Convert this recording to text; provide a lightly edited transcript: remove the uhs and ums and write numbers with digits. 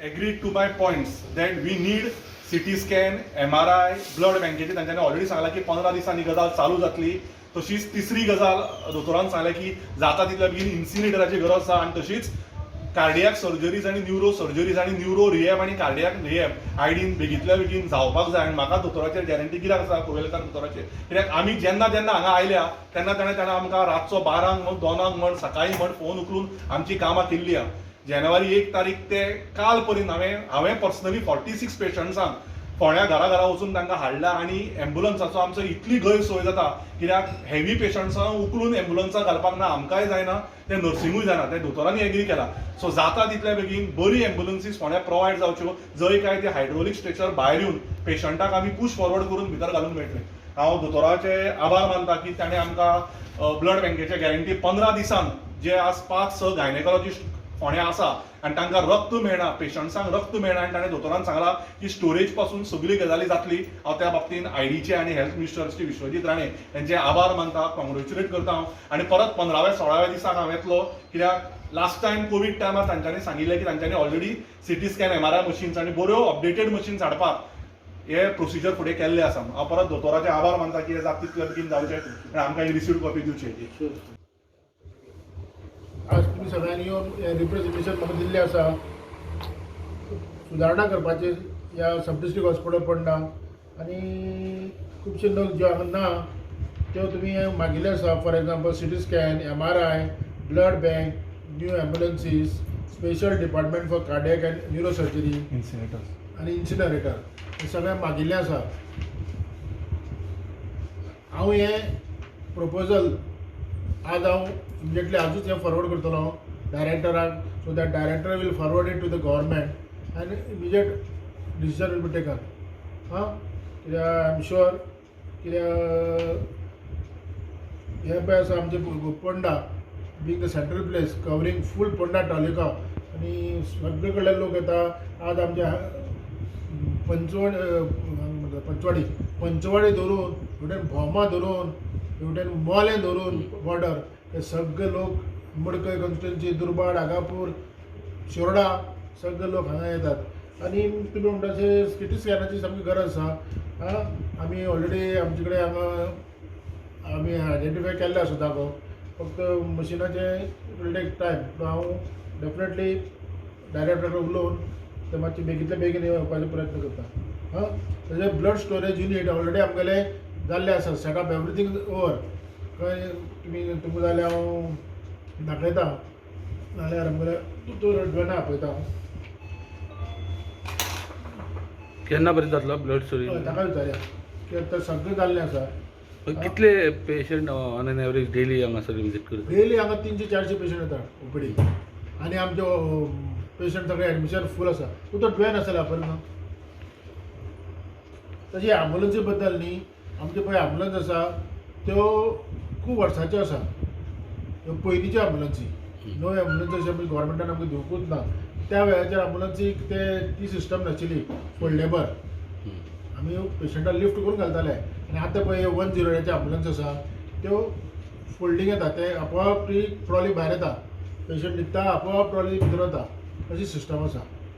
Agreed to my points that we need CT scan, MRI, blood बँकेची. तांच्यांनी already सांगलां की 15 दिसांनी गजाल चालू जातली. तशीच तिसरी गजाल दोतोरान सांगलें की जाता तितल्या बेगीन इन्सिनेटराची गरज आसा आनी तशीच कार्डियाक सर्जरीज आनी न्युरो सर्जरीज आनी न्युरो रिहॅब आनी कार्डियाक रिहॅब आयडीन बेगींतल्या बेगीन जावपाक जाय. आनी म्हाका दोतोराचेर गॅरंटी कित्याक आसा, कुवेलकार दोतोराचेर, कित्याक आमी जेन्ना जेन्ना हांगा आयल्या तेन्ना ताणें ताणें आमकां रातचो 12क म्हण, 2क म्हण, सकाळीं म्हण फोन उखलून आमची कामां केल्ली आहा. जानेवारी 1 तारीख ते काल पर्यंत हांवें पर्सनली 46 पेशंट्सांक फोंड्या घरा घरा वचून तांकां हाडला आनी एम्बुलन्साचो आमचो इतली गैरसोय जाता, कित्याक हेवी पेशंट्सांक उखलून एम्बुलन्साक घालपाक ना आमकांय जायना, तें नर्सिंगूय जायना. तें दोतोरांनी एग्री केला. सो जाता तितल्या बेगीन बरी एम्बुलन्सीस फोंड्या प्रोवायड जावच्यो, जंय काय ते हायड्रोलीक स्ट्रेचर भायर येवन पेशंटाक आमी पुश फॉरवर्ड करून भितर घालूंक मेळटलें. हांव दोतोराचे आभार मानता की ताणें आमकां ब्लड बँकेचे गॅरंटी 15 दिसान, जे आज 5-6 गायनेकॉलॉजिस्ट फोंड्या आसा आनी तांकां रक्त मेळना, पेशंट्सांक रक्त मेळना, आनी ताणें दोतोरान सांगलां की स्टोरेज पासून सगळी गजाली जातली. हांव त्या बाबतीन आयडीचे आनी हेल्थ मिनिस्टर श्री विश्वजीत राणे हेंचे आभार मानता, कॉंग्रेच्युलेट करता हांव. आनी परत 15व्या 16व्या दिसाक हांव येतलो, कित्याक लास्ट टायम कोवीड टायमार तांच्यांनी सांगिल्लें की तांच्यांनी already CT scan, MRI machines आनी बऱ्यो अपडेटेड मशीन्स हाडपाक हे प्रोसिजर फुडें केल्ले आसा. हांव परत दोतोराचे आभार मानता की हे जाता तितले बेगीन जावचें आनी आमकां ही रिसिव्ड कॉपी दिवची. आज तुमी सगळ्यांनी येवन हें रिप्रेझेंटेशन म्हाका दिल्लें आसा सुदारणा करपाची ह्या सब डिस्ट्रिक्ट हॉस्पिटल पडना आनी खुबशे लोक ज्यो हांगा ना त्यो तुमी मागिल्ले आसा. For example, CT scan, MRI, blood bank, new ambulances, special department for cardiac and neuro surgery इन्सिनेटर्स आनी इन्सिनरेटर, हे सगळें मागिल्लें आसा. हांव हें प्रपोजल आज हांव इमिजिएटली आजूच हें फॉरवर्ड करतलो डायरेक्टराक, so that director will forward it to the government and immediate decision will be taken. हां, कित्याक I am sure, कित्याक हें पळय आसा आमचें Ponda being the central place covering full Ponda taluka आनी सगळे कडले लोक येता. आज आमच्या पंचवण म्हणटा पंचवाडी, पंचवाडी धरून, हेवटेन भोमा धरून, हेवटेन मोलें धरून बॉर्डर, हे सगळे लोक, मडकय कॉन्स्टिट्युएन्सी, दुर्भाड, आगापूर, शिरोडा, सगळे लोक हांगा येतात. आनी तुमी म्हणटा अशें सिटी स्कॅनाची सामकी गरज आसा. आं, आमी ऑलरेडी आमचे कडेन हांगा आमी आयडेंटिफाय केल्ले आसा जागो, फक्त मशिनाचें it will take time. पूण हांव डेफिनेटली डायरेक्टर कडेन उलोवन ते मातशें बेगींतल्या बेगीन येवपाचो प्रयत्न करता. हां, तशें ब्लड स्टोरेज युनीट ऑलरेडी आमगेलें जाल्लें आसा, सेटअप एवरीथींग ओवर. खंय तुमी तुमकां जाल्यार हांव दाखयता, नाल्यार आमगेले दोतोर ड्वेना आपयता हांव. केन्ना पर्यंत जातलो ब्लड स्टोरेज? हय, ताका विचारया, कित्याक तें सगळें जाल्लें आसा. कितले patient on an average daily हांगासर विजीट करता? डेली हांगा 300-400 पेशंट येता ओपीडी आनी आमचे पेशंट सगळे एडमिशन फूल आसा. तूं तो ड्वेन आसा आपय ना. तशी एम्बुलन्सी बद्दल न्ही, आमचे पळय एम्बुलन्स आसा त्यो खूब वर्सांच्यो आसा. ह्यो पयलींच्यो एम्बुलन्सी, नव्यो एम्बुलन्स अशें आमी गोवोरमेंटान आमकां दिवंकूच ना. त्या वेळाचेर एम्बुलन्सीक ते ती सिस्टम नाशिल्ली फोल्डेबल, आमी पेशंटाक लिफ्ट करून घालताले. आनी आतां पळय 108चे एम्बुलन्स आसा, त्यो फोल्डींग येता, ते आपोआप ती ट्रॉली भायर येता, पेशंट न्हिदता, आपोआप ट्रॉली भितर वता, अशी सिस्टम आसा.